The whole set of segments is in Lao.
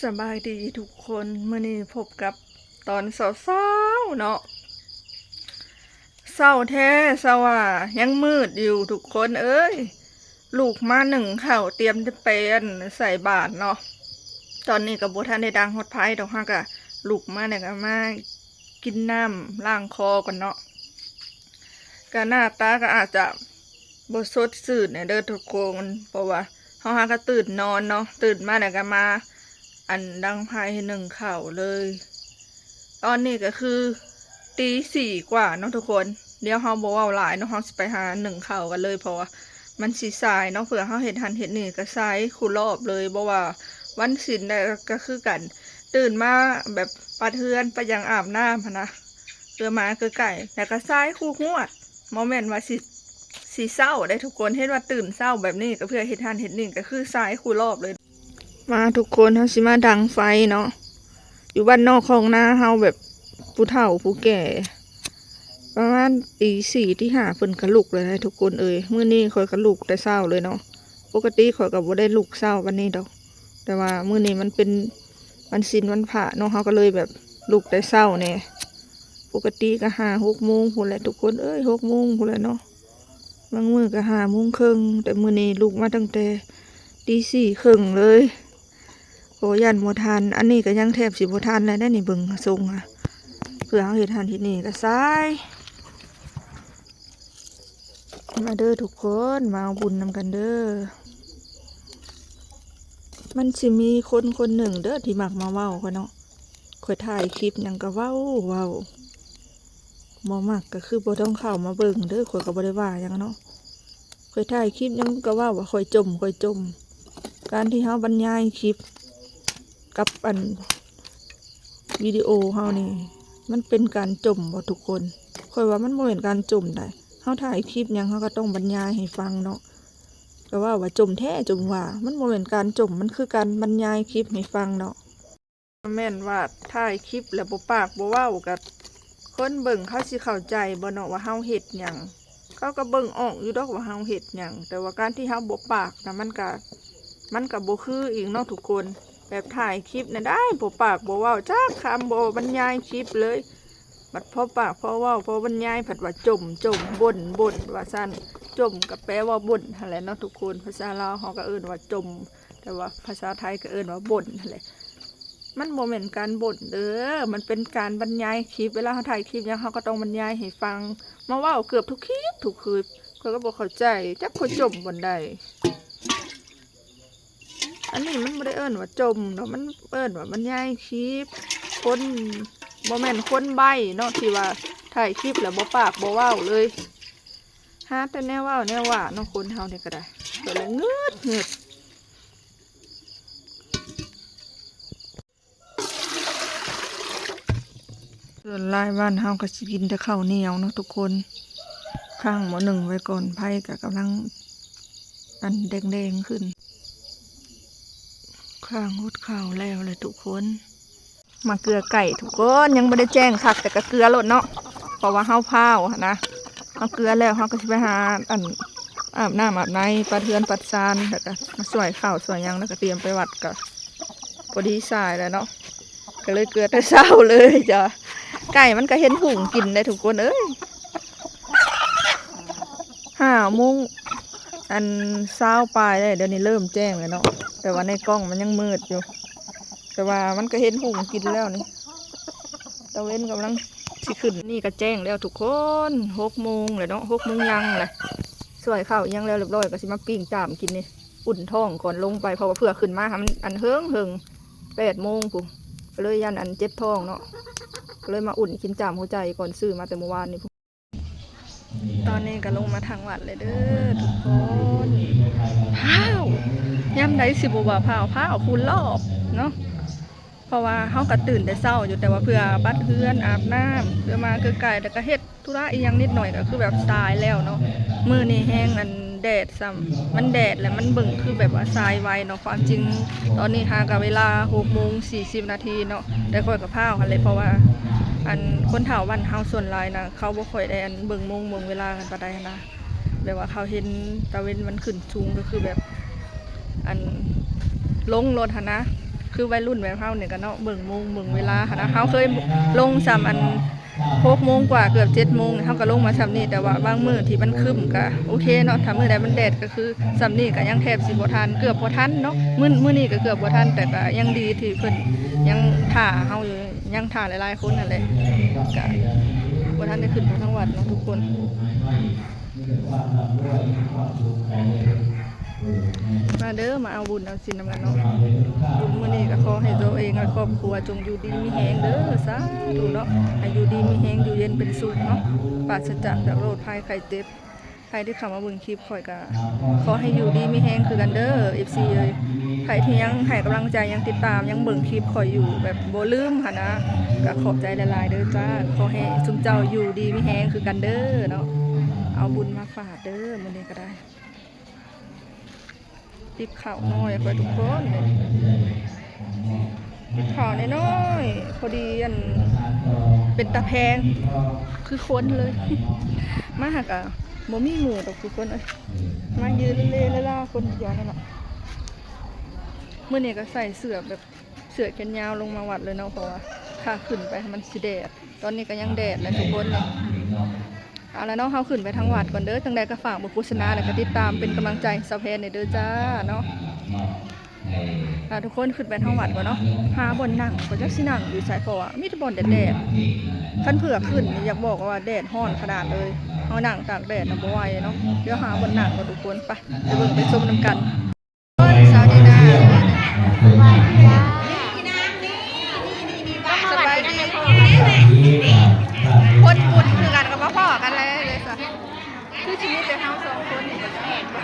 ສະບາຍດີທຸກຄົນ, ມື້ນີ້ພົບກັບຕອນເຊົ້າໆເນາະ. ເຊົ້າແທ້ຊະວ່າ ຍັງມືດຢູ່ທຸກຄົນເອີຍ. ລຸກມາໜຶ້ງເຂົ້າ ຕຽມຈະໄປ ອັນ ໃສ່ບາດເນາະ. ຕອນນີ້ກໍບໍ່ທັນໄດ້ດັງຮອດໄຟດອກ, ເຮົາກໍລຸກມາແລ້ວກໍມາກິນນ້ຳລ້າງຄໍກ່ອນເນາະ. ກໍໜ້າຕາກໍອາດຈະ ບໍ່ສົດຊື່ນແດ່ເດີທຸກຄົນ, ເພາະວ່າເຮົາຫາກໍຕື່ນນອນເນາະ, ຕື່ນມາແລ້ວກໍມາ ອັນ ດັງໄຟໜຶ້ງເຂົ້າເລີຍ. ຕອນນີ້ກໍຄືຕີສີ່ກວ່າເນາະທຸກຄົນ. ດຽວເຮົາບໍ່ເວົ້າຫຼາຍເນາະ, ເຮົາຊິໄປຫາໜຶ້ງເຂົ້າກັນເລີຍ, ເພາະວ່າມັນຊິສາຍເນາະ. ເພື່ອເຮົາເຮັດຫັ້ນເຮັດນີ້ກໍສາຍຄູ່ລອບເລີຍ, ບໍ່ວ່າວັນສິນໃດກໍຄືກັນ, ຕື່ນມາແບບປັດເຮືອນ ປັດຫຍັງ ອາບນ້ຳຫັ້ນນະ, ເພື່ອມາໃກ້ໆ ແລ້ວກໍສາຍຄູ່ຮວດ. ບໍ່ແມ່ນວ່າຊິ ຊິເຊົ້າໄດ໋ທຸກຄົນ, ເຫັນວ່າຕື່ນເຊົ້າແບບນີ້ກໍເພື່ອເຮັດຫັ້ນເຮັດນີ້ ກໍຄືສາຍຄູ່ລອບເລີຍ. ມາທຸກຄົນ, ເຮົາຊິມາດັງໄຟເນາະ. ຢູ່ບ້ານນອກຄອງນາເຮົາ ແບບຜູ້ເຖົ້າຜູ້ແກ່ ປະມານຕີສີ່ ຕີຫ້າ ເພິ່ນກໍລຸກແລ້ວນະທຸກຄົນເອີຍ. ມື້ນີ້ຂ້ອຍກໍລຸກແຕ່ເຊົ້າເລີຍເນາະ, ປົກກະຕິຂ້ອຍກໍບໍ່ໄດ້ລຸກເຊົ້າປານນີ້ດອກ, ແຕ່ວ່າມື້ນີ້ມັນເປັນວັນສິນວັນພະເນາະ, ເຮົາກໍເລີຍແບບລຸກແຕ່ເຊົ້າແດ່. ປົກກະຕິກໍຫ້າຫົກໂມງພຸ້ນແຫຼະທຸກຄົນເອີຍ, ຫົກໂມງພຸ້ນແຫຼະເນາະ, ບາງມື້ກໍຫ້າໂມງເຄິ່ງ, ແຕ່ມື້ນີ້ລຸກມາຕັ້ງແຕ່ຕີສີ່ເຄິ່ງເລີຍ. ໂອ້ ຢ້ານບໍ່ທັນ, ອັນນີ້ກໍຍັງແທບຊິບໍ່ທັນແລ້ວເດ້ນີ້, ເບິ່ງຊົງຫາ ເພື່ອເຮົາເຮັດຫັ້ນເຮັດນີ້ກໍສາຍ. ມາເດີທຸກຄົນ, ມາເອົາບຸນນຳກັນເດີ. ມັນຊິມີຄົນຄົນໜຶ່ງເດີທີ່ມັກມາເວົ້າຂ້ອຍເນາະ, ຂ້ອຍຖ່າຍຄລິບຫຍັງກໍເວົ້າ ເວົ້າ, ບໍ່ມັກກໍຄືບໍ່ຕ້ອງເຂົ້າມາເບິ່ງເດີ, ຂ້ອຍກໍບໍ່ໄດ້ວ່າຫຍັງເນາະ. ຂ້ອຍຖ່າຍຄລິບຫຍັງກໍເວົ້າວ່າຂ້ອຍຈົ່ມ, ຂ້ອຍຈົ່ມ. ການທີ່ເຮົາບັນຍາຍຄລິບກັບ ອັນ ວິດີໂອເຮົານີ້ ມັນເປັນການຈົ່ມບໍ່ທຸກຄົນ? ຂ້ອຍວ່າມັນບໍ່ແມ່ນການຈົ່ມໃດ໋. ເຮົາຖ່າຍຄລິບຫຍັງ ເຮົາກໍຕ້ອງບັນຍາຍໃຫ້ຟັງເນາະ. ກໍເວົ້າວ່າຈົ່ມແທ້ຈົ່ມວ່າ ມັນບໍ່ແມ່ນການຈົ່ມ, ມັນຄືການບັນຍາຍຄລິບໃຫ້ຟັງເນາະ. ແມ່ນວ່າຖ່າຍຄລິບແລ້ວບໍ່ປາກບໍ່ເວົ້າ ກໍຄົນເບິ່ງເຂົາຊິເຂົ້າໃຈບໍ່ເນາະວ່າເຮົາເຮັດຫຍັງ? ເຂົາກໍເບິ່ງອອກຢູ່ດອກວ່າເຮົາເຮັດຫຍັງ, ແຕ່ວ່າການທີ່ເຮົາບໍ່ປາກນະ ມັນກະ ມັນກະບໍ່ຄືອີກເນາະທຸກຄົນ. ແບບຖ່າຍຄລິບນະໄດ້ ບໍ່ປາກບໍ່ເວົ້າຈັກຄຳ, ບໍ່ບັນຍາຍຄລິບເລີຍ. ບັດພໍປາກພໍເວົ້າພໍບັນຍາຍ ພັດວ່າຈົ່ມ, ຈົ່ມ, ບົ່ນ, ບົ່ນ ວ່າຊັ້ນ. ຈົ່ມກໍແປວ່າບົ່ນຫັ້ນແຫຼະເນາະທຸກຄົນ. ພາສາລາວເຮົາກໍເອີ້ນວ່າຈົ່ມ, ແຕ່ວ່າພາສາໄທກໍເອີ້ນວ່າບົ່ນຫັ້ນແຫຼະ. ມັນບໍ່ແມ່ນການບົ່ນເດີ, ມັນເປັນການບັນຍາຍຄລິບ. ເວລາເຮົາຖ່າຍຄລິບຫຍັງ ເຮົາກໍຕ້ອງບັນຍາຍໃຫ້ຟັງ. ມາເວົ້າເກືອບທຸກຄລິບ ທຸກຄລິບ, ຂ້ອຍກໍບໍ່ເຂົ້າໃຈ ຈັກຂ້ອຍຈົ່ມບ່ອນໃດ. ອັນນີ້ມັນບໍ່ໄດ້ເອີ້ນວ່າຈົ່ມດອກ, ມັນເອີ້ນວ່າບັນຍາຍຄລິບ. ຄົນ ບໍ່ແມ່ນຄົນໃບ້ເນາະ ທີ່ວ່າຖ່າຍຄລິບແລ້ວບໍ່ປາກບໍ່ເວົ້າເລີຍ. ຫາແຕ່ແນວເວົ້າແນວວ່າເນາະ, ຄົນເຮົານີ້ກໍໄດ້ ກໍເລີຍງຶດງຶດ. ສ່ວນຫຼາຍບ້ານເຮົາກໍຊິກິນແຕ່ເຂົ້າໜຽວເນາະທຸກຄົນ. ຄ້າງໝໍ້ໜຶ້ງໄວ້ກ່ອນ, ໄຟກໍກຳລັງ ອັນ ແດງໆຂຶ້ນ. ຄ້າງຫົດເຂົ້າແລ້ວແຫຼະທຸກຄົນ. ມາເກືອໄກ່ທຸກຄົນ, ຍັງບໍ່ໄດ້ແຈ້ງຄັກ ແຕ່ກໍເກືອໂລດເນາະ, ເພາະວ່າເຮົາພ້າວຫັ້ນນະ. ເຮົາເກືອແລ້ວ ເຮົາກໍຊິໄປຫາ ອັນ ອາບນ້ຳອາບໃນ, ປັດເຮືອນປັດຊານ, ແລ້ວກໍມາຊ່ວຍເຂົ້າຊ່ວຍຫຍັງ, ແລ້ວກໍຕຽມໄປວັດ, ກໍພໍດີສາຍແລ້ວເນາະ. ກໍເລີຍເກືອແຕ່ເຊົ້າເລີຍຈ້າ. ໄກ່ມັນກໍເຫັນຫຸງກິນໄດ໋ທຸກຄົນເອີຍ. ຫ້າໂມງ ອັນ ຊາວປາຍແລ້ວ, ດຽວນີ້ເລີ່ມແຈ້ງແລ້ວເນາະ, ແຕ່ວ່າໃນກ້ອງມັນຍັງມືດຢູ່. ແຕ່ວ່າມັນກໍເຫັນຫຸງກິນແລ້ວນີ້, ຕາເວັນກຳລັງຊິຂຶ້ນ. ນີ້ກໍແຈ້ງແລ້ວທຸກຄົນ, ຫົກໂມງແລ້ວເນາະ, ຫົກໂມງຍັງແຫຼະ. ຊ່ວຍເຂົ້າອີ່ຫຍັງແລ້ວຮຽບຮ້ອຍ, ກໍຊິມາປີ້ງຈ້າມກິນນີ້, ອຸ່ນທ້ອງກ່ອນລົງໄປ, ເພາະວ່າເພື່ອຂຶ້ນມາຫາມັນ ອັນ ເຫິງໆ ແປດໂມງພຸ້ນ, ກໍເລີຍຢ້ານ ອັນ ເຈັບທ້ອງເນາະ, ກໍເລີຍມາອຸ່ນກິນຈ້າມຫົວໃຈກ່ອນ, ຊື້ມາແຕ່ມື້ວານນີ້ພຸ້ນ. ຕອນນີ້ກໍລົງມາທາງວັດແລ້ວເດີທຸກຄົນ. ພ້າວ! ຍາມໃດຊິບໍ່ວ່າພ້າວ, ພ້າວຄູນລອບເນາະ. ເພາະວ່າເຮົາກໍຕື່ນແຕ່ເຊົ້າຢູ່, ແຕ່ວ່າເພື່ອປັດເຮືອນ, ອາບນ້ຳ, ເພື່ອມາໃກ້ໆ ແລ້ວກໍເຮັດທຸລະອີ່ຫຍັງນິດໜ້ອຍ, ກໍຄືແບບສາຍແລ້ວເນາະ. ມື້ນີ້ແຮງ ອັນ ແດດຊ້ຳ, ມັນແດດ ແລ້ວມັນເບິ່ງຄືແບບວ່າສາຍໄວເນາະ. ຄວາມຈິງຕອນນີ້ຫາກໍເວລາຫົກໂມງສີ່ສິບນາທີເນາະ, ແຕ່ຂ້ອຍກໍພ້າວຫັ້ນແຫຼະ, ເພາະວ່າ ອັນ ຄົນເຖົ້າບ້ານເຮົາສ່ວນຫຼາຍນະ ເຂົາບໍ່ຄ່ອຍໄດ້ ອັນ ເບິ່ງໂມງເບິ່ງເວລາກັນປານໃດຫັ້ນນະ. ແບບວ່າເຂົາເຫັນຕາເວັນມັນຂຶ້ນສູງ ກໍຄືແບບ ອັນ ລົງໂລດຫັ້ນນະ. ຄືໄວລຸ້ນແບບເຮົານີ້ກະເນາະ ເບິ່ງໂມງເບິ່ງເວລາຫັ້ນນະ. ເຮົາເຄີຍລົງຊ່ຳອັນຫົກໂມງກວ່າ ເກືອບເຈັດໂມງ ເຮົາກະລົງມາຊ່ຳນີ້. ແຕ່ວ່າບາງມື້ທີ່ມັນຄຶ້ມກະໂອເຄເນາະ, ຖ້າມື້ໃດມັນແດດກະຄືຊ່ຳນີ້ກະຍັງແທບຊິບໍ່ທັນ ເກືອບບໍ່ທັນເນາະ. ມື້ ມື້ນີ້ກະເກືອບບໍ່ທັນ ແຕ່ກະຍັງດີທີ່ເພິ່ນຍັງຖ້າເຮົາຢູ່ ຍັງຖ້າຫຼາຍໆຄົນຫັ້ນແຫຼະ. ກະບໍ່ທັນໄດ້ຂຶ້ນໄປທາງວັດເນາະທຸກຄົນ. ມາເດີ ມາເອົາບຸນເອົາສິນນຳກັນເນາະ. ບຸນມື້ນີ້ກະຂໍໃຫ້ໂຕເອງ ແລະ ຄອບຄົວຈົ່ງຢູ່ດີມີແຮງເດີ ສາທຸເນາະ. ໃຫ້ຢູ່ດີມີແຮງ ຢູ່ເຢັນເປັນສຸກເນາະ ປາສະຈາກຈາກໂລກໄພໄຂ້ເຈັບ. ໃຜທີ່ເຂົ້າມາເບິ່ງຄລິບຂ້ອຍກະຂໍໃຫ້ຢູ່ດີມີແຮງຄືກັນເດີ ເອັຟຊີ ເອີຍ. ໃຜທີ່ຍັງໃຫ້ກຳລັງໃຈ ຍັງຕິດຕາມ ຍັງເບິ່ງຄລິບຂ້ອຍຢູ່ແບບບໍ່ລືມຫັ້ນນະ ກະຂອບໃຈຫຼາຍໆເດີຈ້າ. ຂໍໃຫ້ຊຸມເຈົ້າຢູ່ດີມີແຮງຄືກັນເດີເນາະ. ເອົາບຸນມາຝາກເດີ ມື້ນີ້ກະໄດ້ ຕິບເຂົ້ານ້ອຍຂ້ອຍທຸກຄົນ. ເຮັດເຂົ້ານ້ອຍໆ ພໍດີອັນ ເປັນຕາແພງ ຄືຄົນເລີຍ. ມາຫາກະບໍ່ມີໝູ່ດອກທຸກຄົນເອີຍ. ມາຢືນເລລາໆຄົນດຽວນັ້ນລະ. ມື້ນີ້ກະໃສ່ເສື້ອແບບ ເສື້ອແຂນຍາວລົງມາວັດເລີຍເນາະ ເພາະວ່າຖ້າຂຶ້ນໄປມັນຊິແດດ. ຕອນນີ້ກະຍັງແດດແຫຼະທຸກຄົນເນາະ. ເອົາລະເນາະ ເຮົາຂຶ້ນໄປທາງວັດກ່ອນເດີ. ຈັ່ງໃດກະຝາກເບິ່ງໂຄສະນາ ແລະ ກະຕິດຕາມເປັນກຳລັງໃຈສາວແພນແດ່ເດີຈ້າເນາະ. ອ່າ ທຸກຄົນ ຂຶ້ນໄປທາງວັດກ່ອນເນາະ. ຫາບ່ອນນັ່ງ ກະຈັກຊິນັ່ງຢູ່ໃສ ເພາະວ່າມີແຕ່ບ່ອນແດດໆ. ຄັນເພື່ອຂຶ້ນນີ້ ຢາກບອກວ່າແດດຮ້ອນຂະໜາດເລີຍ ເຮົານັ່ງຕາກແດດນະບໍ່ໄຫວເນາະ. ດຽວຫາບ່ອນນັ່ງກ່ອນທຸກຄົນ. ໄປ ໄປເບິ່ງໄປຊົມນຳກັນ. ສະບາຍດີ ຄົນບຸນຄືກັນກະມາພໍ້ກັນເລີຍ. ຄືຊິມີແຕ່ເຮົາສອງຄົນນີ້ບໍ່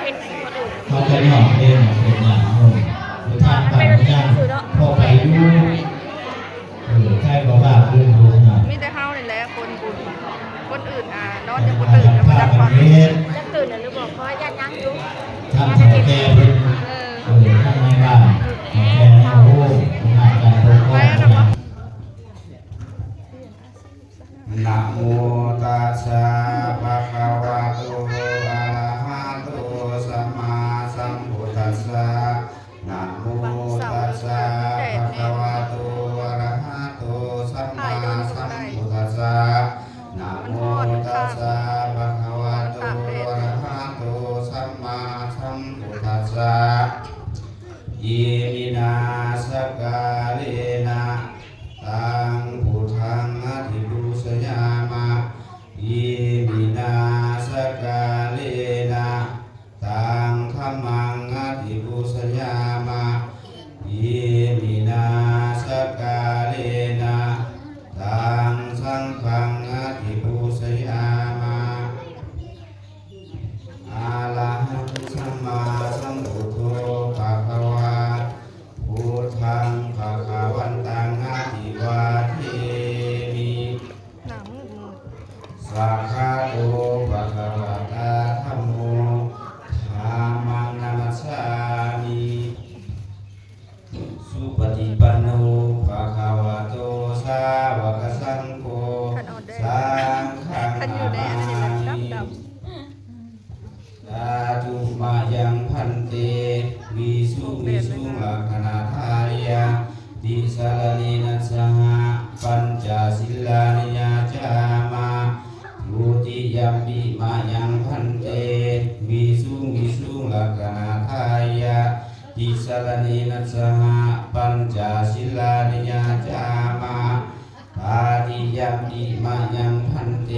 ເຫັນຄົນອື່ນ. ເຮົາໄປນອກເດ້ ເປັນຫຍັງເຮົາ ທາງການເປັນຫຍັງພໍໄປຢູ່. ເອີ ໃຜບໍ່ວ່າເພິ່ນຢູ່ນະ ມີແຕ່ເຮົານີ້ແຫຼະຄົນບຸນ. ຄົນອື່ນ ອ່າ ນອນຍັງບໍ່ຕື່ນ ຍັງບໍ່ຈັກວ່າ ຈັກຕື່ນແລ້ວຫຼືບໍ່ ເພາະວ່າຢ້ານຍັງຢູ່. ທາງເຖົ້າແກ່ເພິ່ນ ເອີ ເອີ ທາງໃນບ້ານເຖົ້າແກ່ເຮົາ ໂອ້ ເພິ່ນຫາການປົກຄອງ. ນະໂມຕັດສະ ພະຄະວະໂຕ ອະລະຫະໂຕ ສຳມາສຳພຸດທັດສະ. ນະໂມຕັດສະ ພະຄະວະໂຕ ອະລະຫະໂຕ ສຳມາສຳພຸດທັດສະ. ນະໂມຕັດສະ ພະຄະວະໂຕ ອະລະຫະໂຕ ສຳມາສຳພຸດທັດສະ. ອິມິນາ ສັກກາເລນະ ຕັງ ພຸດທັງ ອະທິປູຊະຍາມະ. ອິມິນາ ສັກກາເລນະ ຕັງ ທຳມັງ ອະທິປູຊະຍາມະ. ອິມິນາ ສັກກາເລນະ ຕັງ ສັງຄັງ ອະທິປູຊະຍາມະ. ອາລະຫັງ ສຳມາສຳພຸດໂທ ພະຄະວາ. ພຸດທັງ ພະຄະວັນຕັງ ອະພິວາເທມິ. ໜ້າມືດໆ. ສາຄາໂຕ ພະຄະວະຕາ ທຳໂມ ທຳມັງ ນະມັດສາມິ. ສຸປະຕິປັນໂນ ພະຄະວະໂຕ ສາວະກະສັງໂຄ ສັງຄັງ ນະມາມິ. ສາທຸ ມະຍັງ ພັນເຕ ວິສຸງ ວິສຸງ ລັກຂະນາທາຍະ ຕິສະລະເນນະ ສະຫະ ປັນຈະສິລານິ ຍາຈາມະ. ທຸຕິຍຳປິ ມະຍັງ ພັນເຕ ວິສຸງ ວິສຸງ ລັກຂະນາທາຍະ ຕິສະລະເນນະ ສະຫະ ປັນຈະສິລານິ ຍາຈາມະ. ຕະຕິຍຳປິ ມະຍັງ ພັນເຕ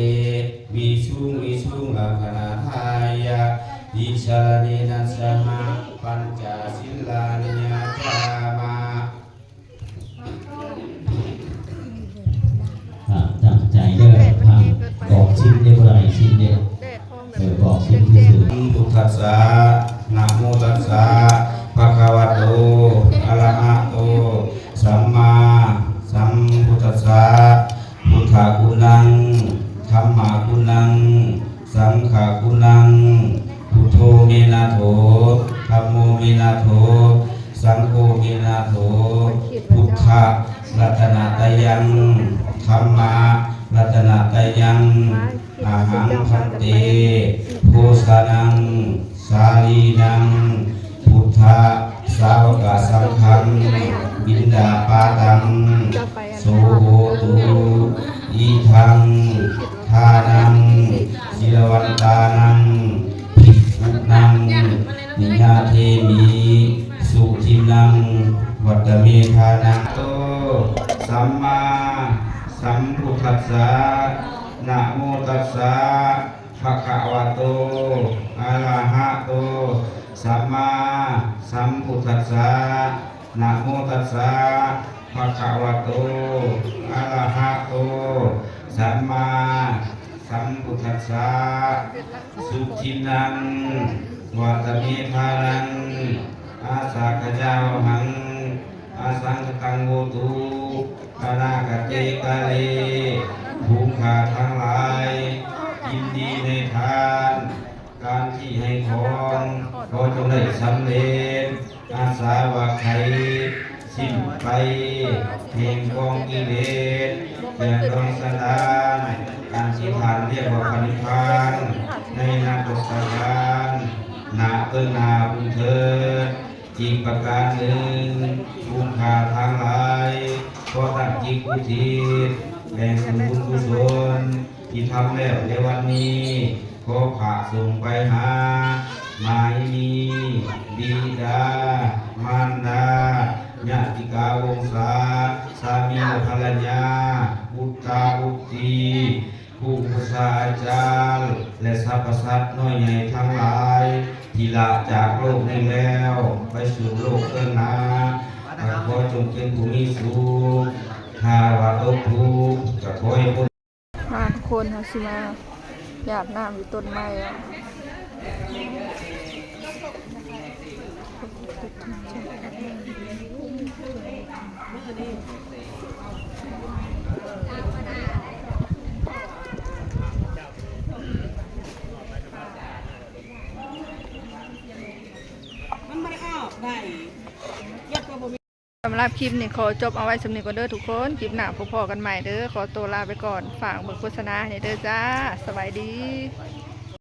ວິສຸງ ວິສຸງ ລັກຂະນາທາຍະ ຕິສະລະເນນະ ສະຫະ ປັນຈະສິລານິ ຍາຈາມະ. ຕັ້ງໃຈເດີ ທາງບອກສິນເດ້ ບໍ່ໄດ້ສິນເດ້. ເອີ ບອກສິນຊື່ໆ. ພຸດທັດສະ ນະໂມຕັດສະ ພະຄະວະໂຕ ອະລະຫະໂຕ ສຳມາສຳພຸດທັດສະ. ພຸດທະຄຸນັງ ທຳມະຄຸນັງ ສັງຄະຄຸນັງ. ພຸດໂທ ເມນະໂຖ ທຳໂມ ເມນະໂຖ ສັງໂຄ ເມນະໂຖ. ພຸດທະລັດຕະນະຕະຍັງ ທຳມະລັດຕະນະຕະຍັງ. ອະຫັງ ພັນເຕ ໂພຊະນັງ ສາລີນັງ ພຸດທະສ ສາວະກະສັງຄັງ ບິນດາປາຕັງ ໂສໂຫຕຸ ອິທັງ ທານັງ ສິລະວັນຕານັງ ພິກຂຸນັງ ນິຍາເທມິ ສຸທິນນັງ ວັດຕະເມທານັງ ໂຕ ສຳມາສຳພຸດທັດສະ ນະໂມຕັດສະ ພະຄະວະໂຕ ອະລະຫະໂຕ ສຳມາສຳພຸດທັດສະ ນະໂມຕັດສະ ພະຄະວະໂຕ ອະລະຫະໂຕ ສຳມາສຳພຸດທັດສະ ສຸທິນນັງ ວັດຕະເມທານັງ ອາສາກະຍາວະຫັງ ອະສັງຄະຕັງໂຫຕຸ ອະນາຄະເຕກາເລ ຜູ້ຂ້າທັງຫຼາຍ ຍິນດີໃນທານ ການທີ່ໃຫ້ຂອງ ຂໍຈົ່ງໄດ້ສຳເລັດ ອາສາວະໄຂ ສິ້ນໄປ ແຫ່ງກອງກິເລດ ແກ່ດອງສະດານ ອັນທີ່ທ່ານຮຽກວ່າພະນິບພານ ໃນອະນາຄົດຕະການ ໜ້າເບິ່ງໜ້າບຸນເທີດ. ອີກປະການໜຶ່ງ, ຜູ້ຂ້າທັງຫຼາຍ ຂໍຕັ້ງຈິດອຸທິດ ແຫ່ງບຸນກຸສົນ ທີ່ທຳແລ້ວໃນວັນນີ້ ຂໍພະສົ່ງໄປຫາ ໝາຍມີ ບິດາ ມານດາ ຍາຕິກາວົງສາ ສາມີ ແລະ ພັນລະຍາ ບຸດຕາບຸດຕີ ຄູອຸປະຊາອາຈານ ແລະ ສັບພະສັດນ້ອຍໃຫຍ່ທັງຫຼາຍ ທີ່ລະຈາກໂລກນີ້ແລ້ວ ໄປສູ່ໂລກເບື້ອງໜ້າ ກໍຂໍຈົ່ງເປັນຜູ້ມີສຸກ. ຖ້າວ່າຕົກທຸກ ກໍຂໍໃຫ້ພົ້ນ. ມາທຸກຄົນ ເຮົາຊິມາຢາດນ້ຳຢູ່ຕົ້ນໄມ້. ມັນບໍ່ໄດ້ອອກໄດ້ ສຳລັບຄລິບນີ້ຂໍຈົບເອົາໄວ້ສ່ຳນີ້ກ່ອນເດີທຸກຄົນ. ຄລິບໜ້າພົບພໍ້ກັນໃໝ່ເດີ. ຂໍໂຕລາໄປກ່ອນ. ຝາກເບິ່ງໂຄສະນາໃຫ້ແດ່ເດີຈ້າ. ສະບາຍດີ.